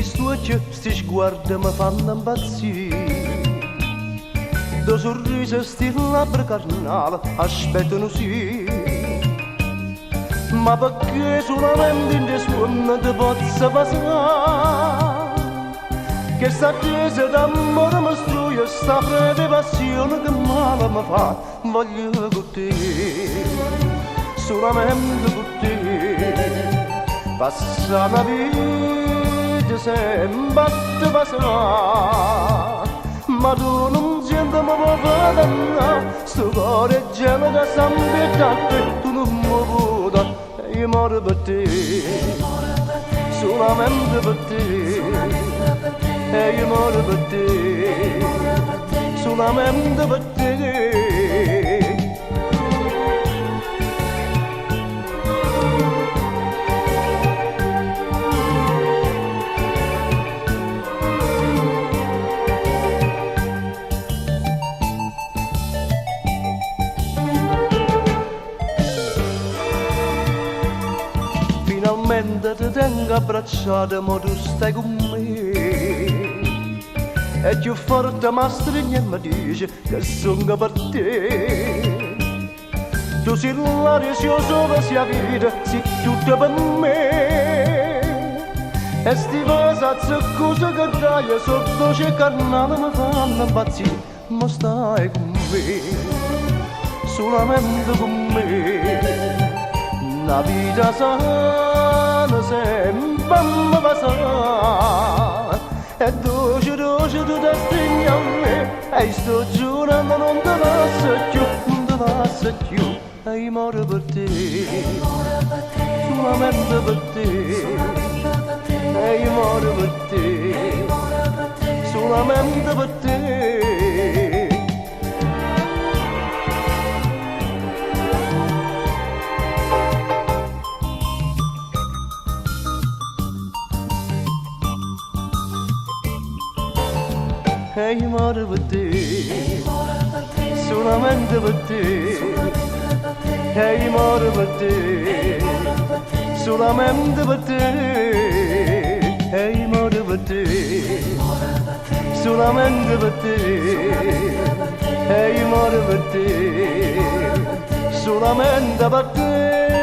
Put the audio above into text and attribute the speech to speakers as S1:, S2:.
S1: Chist'uocchie, 'sti sguarde me fanno 'mpazzì. Do sorriso 'e 'sti labbra carnale aspetto nu sì. Ma pecché sulamente 'int' 'e suonne te pozzo vasà? Chesta attesa d'ammore me struje 'sta freve 'e passione che male me fa. Voglio cu te, sulamente cu te, passà na vita sempe a te vasà. Ma tu nun siente me vuò fa dannà, stu core 'e gelo ca sta 'mpietto a te, tu nun me vuò dà e io moro pe te, sulamente pe te, e io moro pe te, sulamente pe te. Finalmente te tengo abbracciata, mo tu stai cu me. E cchiù forte m'astrigne e me dice che songo per te. Tu si l'aria, si 'o sole, si 'a vita, si tutto per me. E sti vase azzeccuse che daje so' doce e carnale me fanno impazzì. Mo stai cu me, sulamente cu me. Na vita sana sempe a me vasà. E doce doce tu t'astrigne a me e io sto giurando nun te lasso cchiù, nun te lasso cchiù. E io moro per te, sulamente per te. E io moro per te, sulamente per te. E io moro per te, sulamente per te. E io moro per te, sulamente per te. E io moro per te, sulamente per te. E io moro per te, sulamente per te.